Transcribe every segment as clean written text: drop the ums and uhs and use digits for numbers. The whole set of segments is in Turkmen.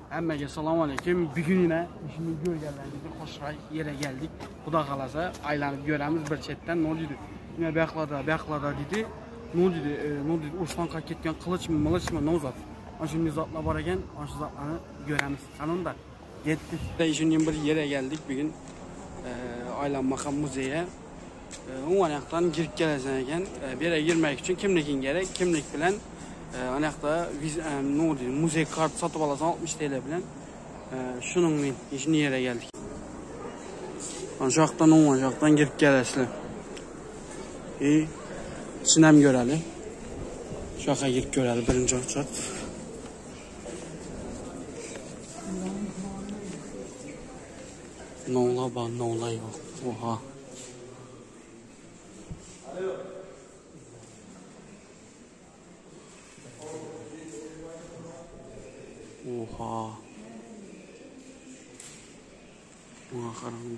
Hemmege salam aleyküm. Bugün yine şimdi görgenlerimizi hoşray yere geldik. Xuda xalasa aylanıp göremiz bir çetten ne oldu? Yine beklada beklada dedi. Ne oldu? E, ne oldu? Uçtan kalk ketken kılıç mı mılıç mı ne uzat? Ana şimdi zatla var eken, ana şu zatlarını göremiz. Kanun da yettik. De şimdi bir yere geldik bugün. E, aylanmaka müzeye. E, o ayaktan girip gelesen eken. E, bir yere girmek için kimlikin gerek. Kimlik bilen e, anakta viz, e, ne oldu? Müze kart satıp alasan 60 TL bilen. E, şunun men işini yere geldik. Ana şu yoqdan o yoqdan girip gelesli. E, içinem göreli. Şu yoqqa girip göreli birinci uçat. Ne ola ba, ne ola yok. Oha. Oha. Buna qaram.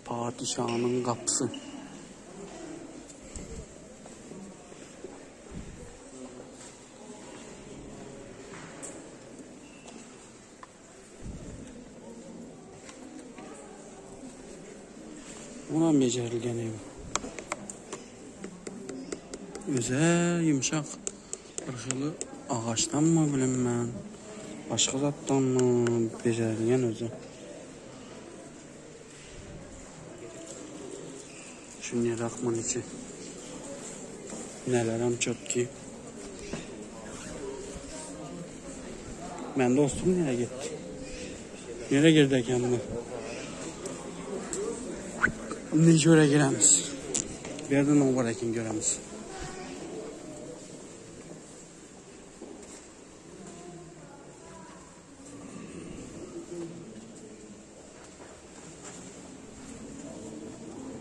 Padişahın qapısı. Buna becerilgen ev. Özel yumuşak bir xili ağaçtan mı bilinmem, başka zatdan mı becerilgen özü. Şimdi Rahman içi. Neler hem çok ki. Ben dostum nereye gitti? Nereye girdi kendine? Ne göre giremiz? Bir yerden ne var ekin göremiz.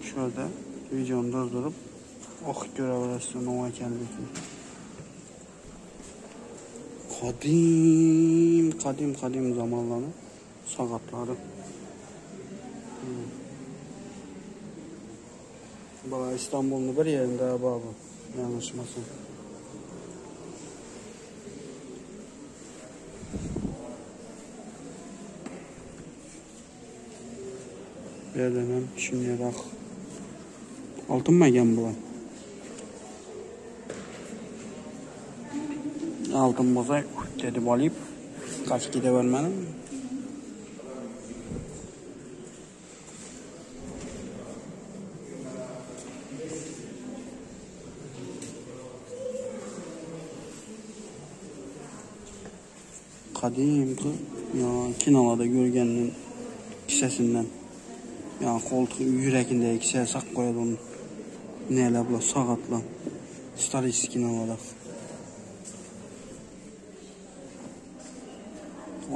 Şurada videonu durdurup oh görebilirsin o ekenlikini. Kadim, kadim, kadim zamanların saatları. Hmm. Bala İstanbul'un bir yerinde baba. Yanlışmasın. Bir yerden şimdi bak. Altın mı ekan bular? Altın bo'lsa deb olib qochib ketavermadim. Qadimki ya kinolarda ko'rganning kisasidan ya qo'ltiq yurakindagi kisasi saq qo'yadi uni. Nelar bular soatlar. Stolist kinolarda.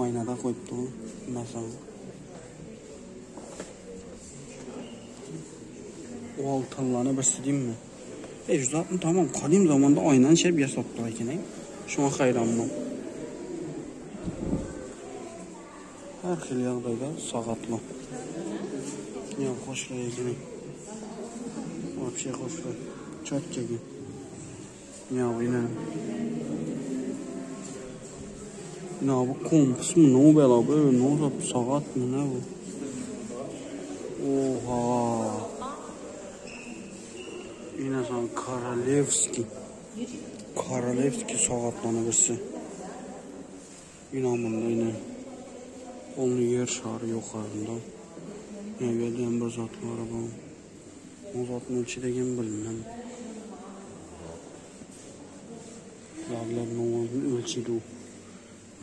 Oynada qo'yibdi u masalan. Oltinlarni birisi deymi? E, zaten tamam kadim zamanda aynen şey yasabdılar ekan. Şuna hayranman. Hər xil yağdayda saatlı. Ya xoşlay ekan. Вообще xoşlay. Çok ekan. Ya yine. Ya bu kompas mı ne bela bu? Ne oldu? Saat mı ne bu? Oha. Yine san Karolevski. Karolevski saatlarını birisi. Yine bunda yine. Onun yer şarı yukarıda. Ne yerden bir zatları bu. O zatın ölçü degen bilmem. Zatlar ne oldu ölçüdü.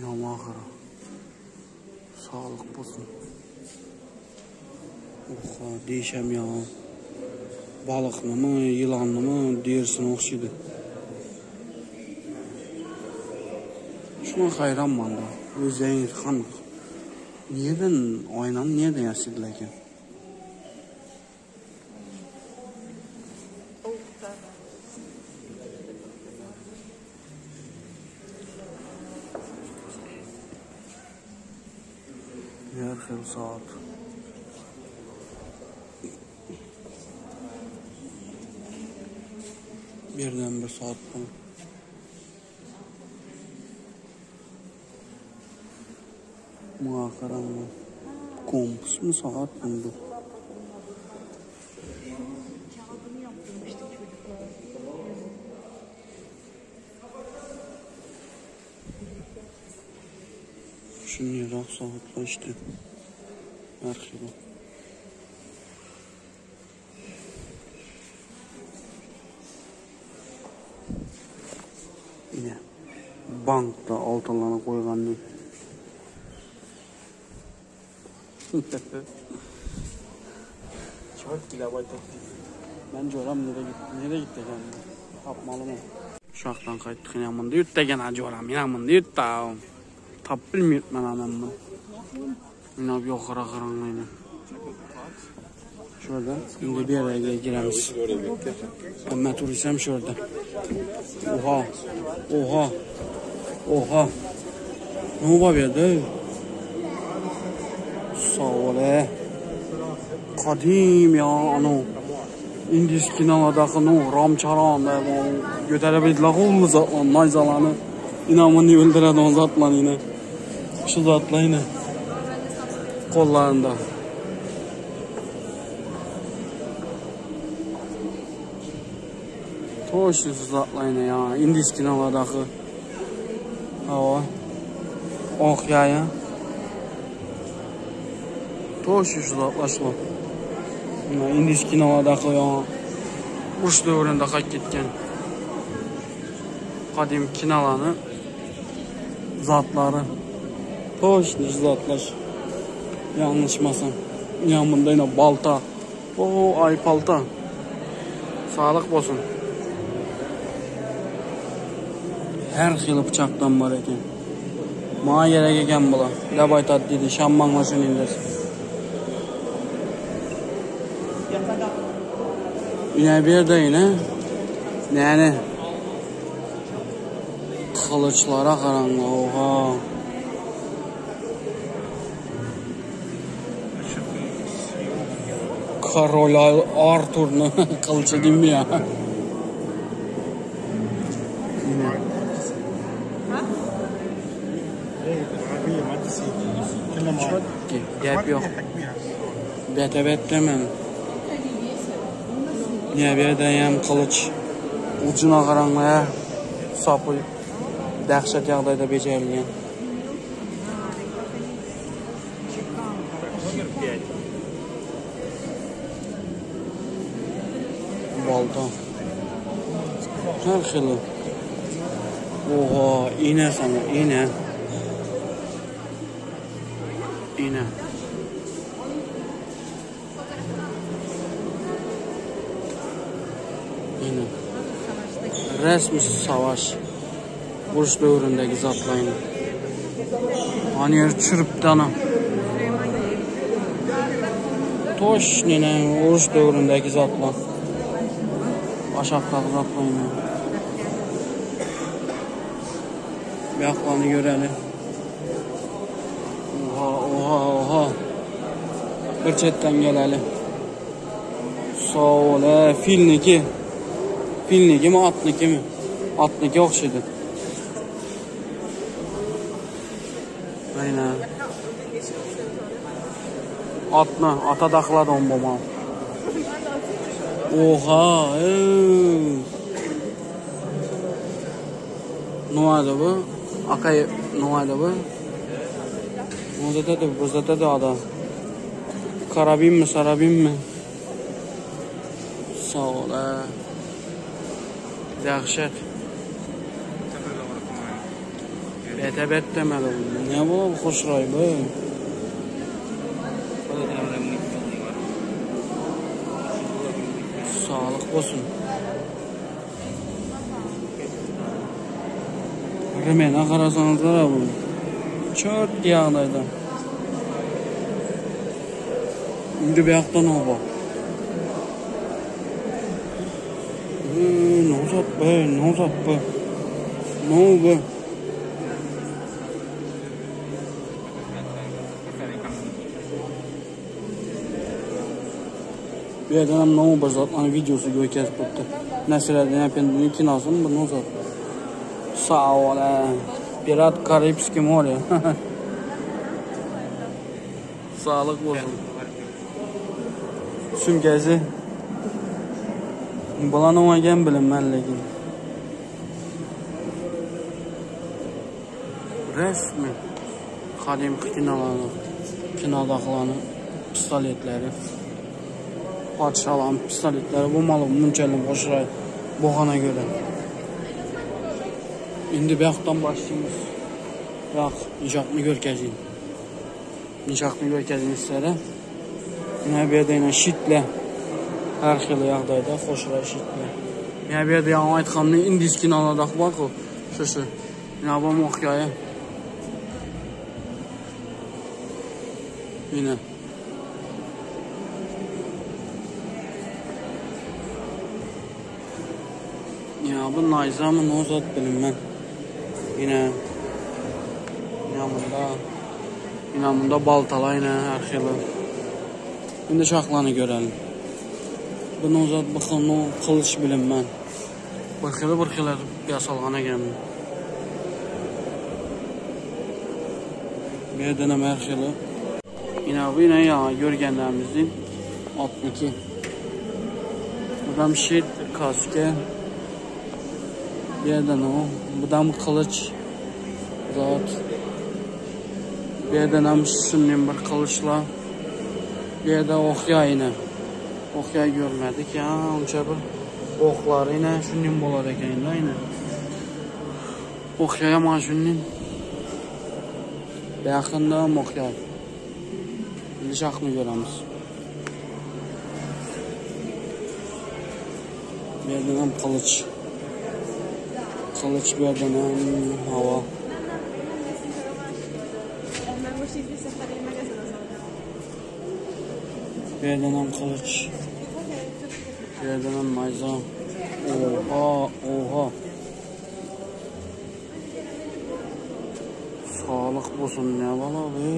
Ya ahıra. Sağlık olsun. Oha değişem ya. Balıqlı mı, yılanlı mı deyirsin oxşuydu. Şuna hayranman da. Özəyin xanıq. Niyədən aynanı niyədən yasaydılar ki? Hər xil saat. Birden bir saat bu. Muňa garaňlar. Kompasmy sagatmy bu? Şunýarak sagatlar işte. Her hili. Ine, bankda altynlary goýgany. Çok gigabayt Ben joram nereye gitti? Nereye gitti ekan? Tapmalymy? Şu ýakdan gaýtdyk ine munda ýurt eken ha joram. Ine munda ýurt da. Tapyp bilmeýärmen ha men muny. Ine ýokary garaň ine. Şurada indi bir ýere giremiz. Hemme turisem şurada. Oha. Oha. Oha. Ne var yerde? Sağ ol e. Kadim ya ano. Indis kinolardaki no Ramçaran da götürüp oldu zatlan nayzalarını. İnanmını öldüren o zatlan yine. Şu zatla yine. Kollarında. Toş zatla yine ya. Indis kinolardaki. Hava. Ok ya ya. Toş zatla şu. Indis kinolardaki ya. Urush dövründe qayıp ketken. Kadim kinolarni zatları. Toş zatlar. Yanlışmasam. Yanında yine balta. O ay palta. Sağlık olsun. Her xil bıçaktan var eken. Mağa gerek eken bula. Lab aytat dedi. Şammanlasın indir. Yine bir de yine. Yani kılıçlara qaranlı oha. Karol Arthur'un kılıcı değil mi ya? Çok ki gap yok. Bete demem. Niye bir de kılıç ucuna qaranlıya sapı dəhşət ýagdaýda becerilgen. Balta. Her xili. Oha, iğne sana, iğne. İğne. İğne. Resmi savaş. Uruş dövründeki zatlayın. Hani yer çürüptü anam. Toş nene uruş dövründeki zatlar. Aşağıdaki zatlar yine. Bir aklarını görelim. Oha oha oha. Bir çetten gelelim. Sağ ol he. Filniki. Filniki mi atniki mi? Atniki okşaydı. Aynen. Atna, ata dakladı on baba. Oha, ey. Ne oldu bu? Akay ne oldu bu? Burada da burada da adam. Karabin mi, sarabin mi? Sağ ol, he. Dəhşət. Bete bet demeli bu. Ne bu hoşray bu? Sağlık olsun. Remene qarasanız da bu. Çok yağdaydı. İndi bu yoqda ne var? Ne uzat be, ne uzat be. Ne oldu? Bir yerden ne oldu zatların videosu gökez tuttu. Nesreddin Efendi'nin kinasını bunu uzat. Sağ ol he. Pirat Karibski more. Sağlık olsun. Sümkesi. Bulan oňa gem bilinmän lekin. Resmi kadimki kinolarny, kinodakylany pistoletleri. Patyşalaryň pistoletleri bu maly munçaly goşuraý bogana göre. Indi bu başlayımız. Bak, inşaatını görkezeyim. İnşaatını görkezeyim sizlere. Yine bir yerdə yine şitlə hər xil ýagdaýda hoşray şitlə. Yine bir yerdə yaňy aýtganny indis kinolardaky bar ku. Şu şu. Yine bu mohyaya. Yine. Ya bu nayza mı ne zat bilinmem. Yine. Yine bunda. Yine bunda baltala yine hər xili. İndi uşaqlarını görelim. Bunu uzat baxın, o kılıç bilinmən. Bir xili bir xili yasalğana gəlmir. Bir dənə hər xili. Yine bu yine ya görgənlərimizin 62. Buradan şit, kaske. Bir dənə o. Buradan kılıç. Zat. Bir dənə şunun bir kılıçla. Bir də oxya yine. Oxya görmədik ya. Onca bir oxları yine şunun bolar ekan da yine. Oxyaya mana şunun. Yaxında oxya. İndi şaxını görəmiz. Bir dənə kılıç. Kılıç bir dənə hava. Bir dənə kılıç. Bir dənə mayza. Oha, oha. Sağlık olsun ne bala be.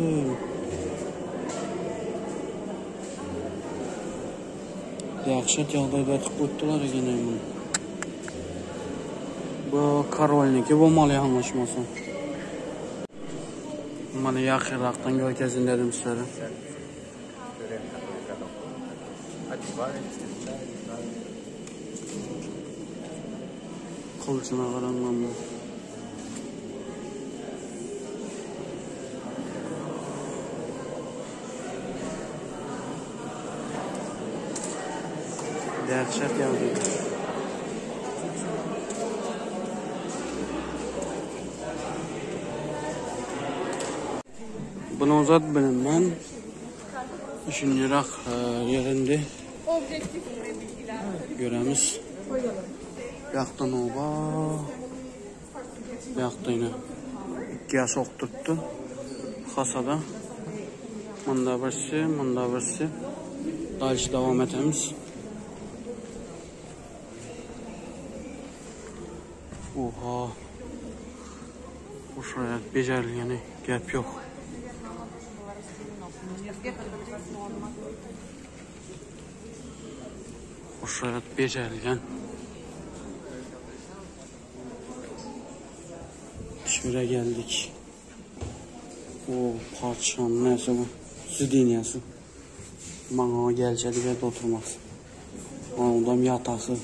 Dəhşət ýagdaýda atyp goýdular eken bunu. Bu korolniki bolmaly ýalňyşmasam. Mana ýakynrakdan görkezin dedim sizlere. Kılıcına qaranlan bu. Dəhşət ýagdaýda. Bunu uzat bilinmän. Düşünürək yerindi. Göremiz. Yaxdan oba. Yaxda yine. İkiye sokturttu. Hasada. Bunda birisi, bunda birisi. Dальше devam etemiz. Oha. Hoşraya becerilgeni gap yok. Hoşraya becerilgen. Şuraya geldik. O parçanın neyse bu. Zidiniyası. Bana gəlişədi bir oturmaz. Ondan yatası.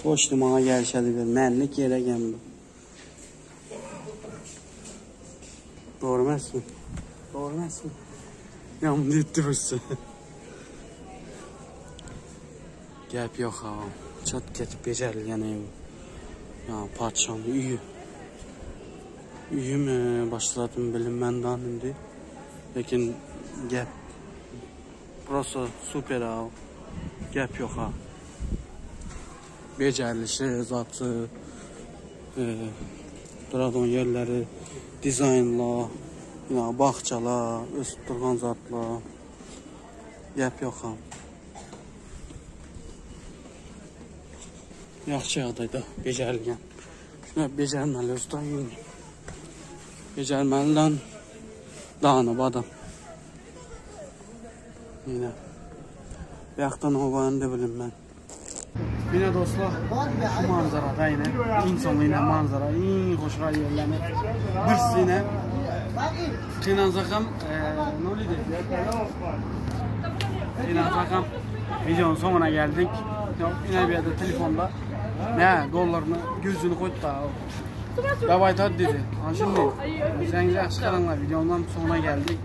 Toşdu bana gəlişədi bir. Mənlik yerə gəldi. Doğru məsin? Doğru məsin? Yağmur yetti birisi. Gəp yox ha. Çat getib becərilən ev. Ya padşahın üyü. Üyü mü başladım bilinmən daha indi. Lakin gəp Burası super ha. Gəp yox ha. Becərilişi, zatı, duradığın yerləri, dizaynla, yəni bağçalar, ösüb durğan zatlar. Gəp yox ha. Yaxşı yağdayda becərilən. Şuna becərməli usta. Becərməlidən dağınıb adam. Yine. Yaxdan hovanı da bilim mən. Yine dostlar, şu manzarada yine, insanlı yine manzara, en hoşra yerlerini birisi yine. Gynansakam, ne diýdi? Gynansakam videonun soňuna geldik. Ýok, ine bir ýerde telefonda ne dollaryny gözüni koydu da. Davay tat dedi. Ha şimdi özlerinize yaxşı qaranglar. Videonun soňuna geldik.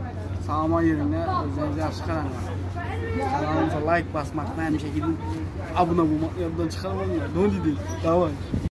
Sağma yerine özlerinize yaxşı qaranglar. Kanalımıza like basmakla hem şekilde abone olmak yoldan çıkarmayın. Ne dedi? Davay.